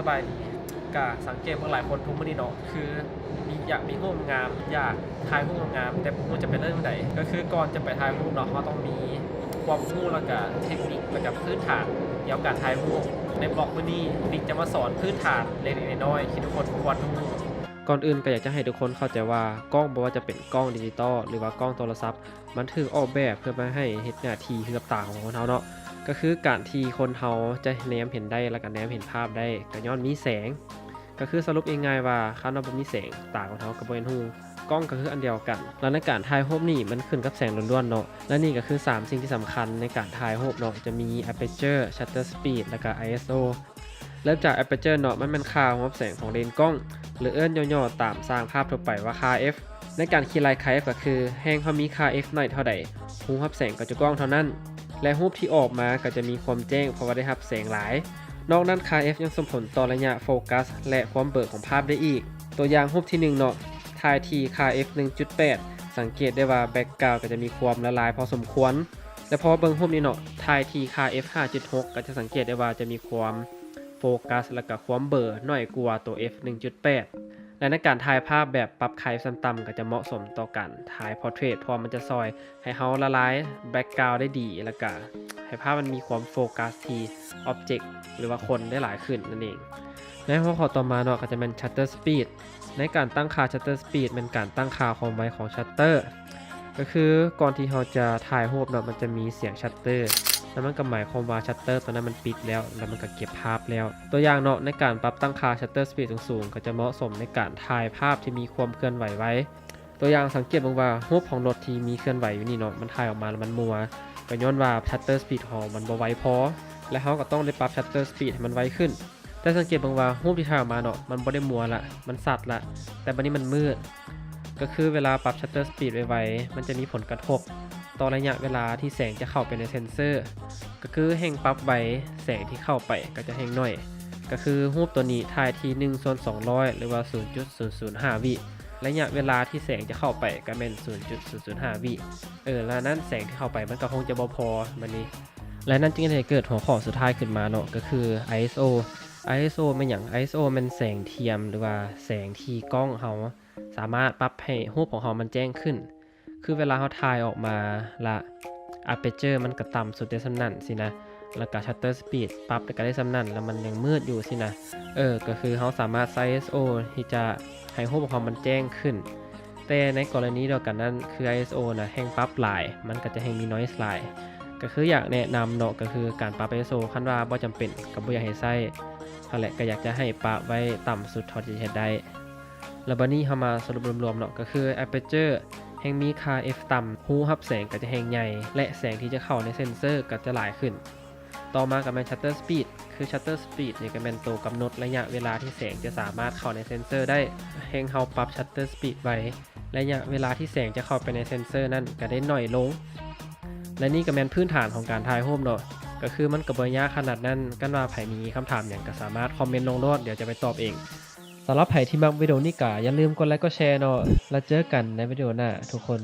ສະບາຍດີ. ກະສັງເກດເບິ່ງຫຼາຍຄົນທຸກມື້ນີ້ເນາະ ຄືມີ ຢາກມີຮູບງາມ ຢາກຖ່າຍຮູບງາມ ແຕ່ບໍ່ຮູ້ຈະໄປເລີ່ມໃດ. ກໍຄືກ່ອນຈະໄປຖ່າຍຮູບເນາະ ເຮົາຕ້ອງມີຄວາມຮູ້ ແລ້ວກະເທັກນິກ ແລ້ວກະພື້ນຖານກ່ຽວກັບການຖ່າຍຮູບ. ໃນບລັອກມື້ນີ້ ບິກຈະມາສອນພື້ນຖານເລັກໆນ້ອຍໆ ທີ່ທຸກຄົນຄວນຮູ້. ກ່ອນອື່ນກໍຢາກຈະໃຫ້ທຸກຄົນເຂົ້າໃຈວ່າ ກ້ອງ ບໍ່ວ່າຈະເປັນກ້ອງດິຈິຕອລ ຫຼືວ່າກ້ອງໂທລະສັບ ມັນຖືກອອກແບບເພື່ອມາໃຫ້ເຮັດໜ້າທີ່ຄືກັບຕາຂອງຄົນເຮົາເນາະ. ກໍຄືການທີ່ຄົນເຮົາຈະແນມເຫັນໄດ້ ແລ້ວກໍແນມເຫັນພາບໄດ້ ກໍຍ້ອນມີແສງ. ກໍຄືສະຫຼຸບງ່າຍໆວ່າ ຄັນວ່າບໍ່ມີແສງ ຕາຂອງເຮົາກໍບໍ່ເຫັນຮູ. ກ້ອງກໍຄືອັນດຽວກັນ. ແລ້ວໃນການຖ່າຍຮູບນີ້ ມັນຂຶ້ນກັບແສງລ້ວນໆເນາະ. ແລະນີ້ກໍຄືສາມສິ່ງທີ່ສຳຄັນໃນການຖ່າຍຮູບເນາະ ຈະມີ aperture, shutter speed ແລ້ວກໍ iso. ເລີ່ມຈາກ aperture ເນາະ ມັນແມ່ນຄ່າຮູບແສງຂອງເລນກ້ອງ ຫຼືເອີ້ນຫຍໍ້ໆຕາມຊ່າງພາບທົ່ວໄປວ່າຄ່າ F. ໃນການຄິດໄລ່ຄ່າ F ກໍຄື ແຮ່ງເຮົາມີຄ່າ F ໜ້ອຍເທົ່າໃດ ຮູບຮັບແສງກໍຈະກ້ອງເທົ່ານັ້ນ ແລະ ຮູບທີ່ອອກມາກໍຈະມີຄວາມແຈ້ງ ເພາະວ່າໄດ້ຮັບແສງຫຼາຍ. ນອກນັ້ນ ຄ່າ F ຍັງສົ່ງຜົນຕໍ່ໄລຍະໂຟກັສ ແລະ ຄວາມເບີຂອງພາບໄດ້ອີກ. ຕົວຢ່າງຮູບທີໜຶ່ງເນາະ ຖ່າຍທີ່ຄ່າ F ໜຶ່ງຈຸດແປດ ສັງເກດໄດ້ວ່າ background ກໍຈະມີຄວາມລະລາຍພໍສົມຄວນ. ແລະ ພໍເບິ່ງຮູບນີ້ເນາະ ຖ່າຍທີ່ຄ່າ F ຫ້າຈຸດຫົກ ກໍຈະສັງເກດໄດ້ວ່າຈະມີຄວາມໂຟກັສ ແລ້ວກໍຄວາມເບີໜ້ອຍກວ່າຕົວ F ໜຶ່ງຈຸດແປດ. ແລະ ໃນການຖ່າຍພາບແບບປັບຄ່າ F ຕ່ຳໆ ກໍຈະເໝາະສົມຕໍ່ການຖ່າຍ portrait ເພາະວ່າມັນຈະຊ່ອຍໃຫ້ເຮົາລະລາຍ background ໄດ້ດີ ແລ້ວກໍໃຫ້ພາບມັນມີຄວາມໂຟກັສທີ່ object ຫຼືວ່າຄົນໄດ້ຫຼາຍຂຶ້ນນັ້ນເອງ. ໃນຫົວຂໍ້ຕໍ່ມາເນາະ ກໍຈະແມ່ນ shutter speed. ໃນການຕັ້ງຄ່າ shutter speed ແມ່ນການຕັ້ງຄ່າຄວາມໄວຂອງ shutter. ກໍຄືກ່ອນທີ່ເຮົາຈະຖ່າຍຮູບເນາະ ມັນຈະມີສຽງ shutter ແລ້ວມັນກໍໝາຍຄວາມວ່າ shutter ຕົວນັ້ນມັນປິດແລ້ວ ແລ້ວມັນກໍເກັບພາບແລ້ວ. ຕົວຢ່າງເນາະ ໃນການປັບຕັ້ງຄ່າ shutter speed ສູງໆ ກໍຈະເໝາະສົມໃນການຖ່າຍພາບທີ່ມີຄວາມເຄື່ອນໄຫວໄວ. ຕົວຢ່າງສັງເກດເບິ່ງວ່າ ຮູບຂອງລົດທີ່ມີເຄື່ອນໄຫວຢູ່ນີ້ເນາະ ມັນຖ່າຍອອກມາແລ້ວມັນມົວ ກໍຍ້ອນວ່າ shutter speed ຂອງເຮົາມັນບໍ່ໄວພໍ ແລະ ເຮົາກໍຕ້ອງໄດ້ປັບ shutter speed ໃຫ້ມັນໄວຂຶ້ນ. ແຕ່ສັງເກດເບິ່ງວ່າ ຮູບທີ່ຖ່າຍອອກມາເນາະ ມັນບໍ່ໄດ້ມົວລະ ມັນຊັດລະ ແຕ່ບັດນີ້ມັນມືດ. ກໍຄືເວລາປັບ shutter speed ໄວໆ ມັນຈະມີຜົນກະທົບຕໍ່ໄລຍະເວລາທີ່ແສງຈະເຂົ້າໄປໃນເຊັນເຊີ. ກໍຄືແຮ່ງປັບໄວ ແສງທີ່ເຂົ້າໄປກໍຈະແຮ່ງໜ້ອຍ. ກໍຄືຮູບຕົວນີ້ຖ່າຍທີ່ໜຶ່ງສ່ວນສອງຮ້ອຍ ຫຼືວ່າ ສູນຈຸດສູນສູນຫ້າ ວິ ໄລຍະເວລາທີ່ແສງຈະເຂົ້າໄປກໍແມ່ນ ສູນຈຸດສູນສູນຫ້າ ວິ. ເອີ ແລ້ວນັ້ນແສງທີ່ເຂົ້າໄປມັນກໍຄົງຈະບໍ່ພໍບັດນີ້. ແລະນັ້ນຈຶ່ງເຮັດໃຫ້ເກີດຫົວຂໍ້ສຸດທ້າຍຂຶ້ນມາເນາະ ກໍຄື iso. iso ແມ່ນຫຍັງ? iso ແມ່ນແສງທຽມ ຫຼືວ່າແສງທີ່ກ້ອງເຮົາສາມາດປັບໃຫ້ຮູບຂອງເຮົາມັນແຈ້ງຂຶ້ນ. ຄືເວລາເຮົາຖ່າຍອອກມາລະ aperture ມັນກໍຕ່ຳສຸດໄດ້ສ່ຳນັ້ນຊີ້ນະ ແລ້ວກໍ shutter speed ປັບກໍໄດ້ສ່ຳນັ້ນ ແລ້ວມັນຍັງມືດຢູ່ຊີ້ນະ. ເອີ ກໍຄືເຮົາສາມາດໃຊ້ iso ທີ່ຈະໃຫ້ຮູບຂອງເຮົາມັນແຈ້ງຂຶ້ນ. ແຕ່ໃນກໍລະນີດຽວກັນນັ້ນ ຄື iso ນະ ແຮ່ງປັບຫຼາຍ ມັນກໍຈະແຮ່ງມີ noise ຫຼາຍ. ກໍຄືຢາກແນະນຳເນາະ ກໍຄືການປັບ iso ຄັນວ່າບໍ່ຈຳເປັນກໍບໍ່ຢາກໃຫ້ໃຊ້ຫັ້ນແຫຼະ ກໍຢາກຈະໃຫ້ປະໄວ້ຕ່ຳສຸດເທົ່າທີ່ຈະເຮັດໄດ້. ແລ້ວບັດນີ້ເຮົາມາສະຫຼຸບລວມໆເນາະ ກໍຄື aperture ແຮ່ງມີຄ່າ F ຕ່ຳ ຮູຮັບແສງກໍຈະແຮ່ງໃຫຍ່ ແລະ ແສງທີ່ຈະເຂົ້າໃນເຊັນເຊີກໍຈະຫຼາຍຂຶ້ນ. ຕໍ່ມາກໍແມ່ນ shutter speed ຄື shutter speed ນີ້ກໍແມ່ນໂຕກຳນົດໄລຍະເວລາທີ່ແສງຈະສາມາດເຂົ້າໃນເຊັນເຊີໄດ້. ແຮ່ງເຮົາປັບ shutter speed ໄວ ໄລຍະເວລາທີ່ແສງຈະເຂົ້າໄປໃນເຊັນເຊີນັ້ນກໍໄດ້ໜ້ອຍລົງ. ແລະນີ້ກໍແມ່ນພື້ນຖານຂອງການຖ່າຍຮູບເນາະ ກໍຄືມັນກໍບໍ່ຍາກຂະໜາດນັ້ນ. ຄັນວ່າໃຜມີຄຳຖາມຫຍັງກໍສາມາດຄອມເມັນລົງໂລດ ດຽວຈະໄປຕອບເອງ. ສຳລັບໃຜທີ່ມັກວິດີໂອນີ້ກໍຢ່າລືມກົດໄລກົດແຊເນາະ ແລ້ວເຈີກັນໃນວິດີໂອໜ້າທຸກຄົນ.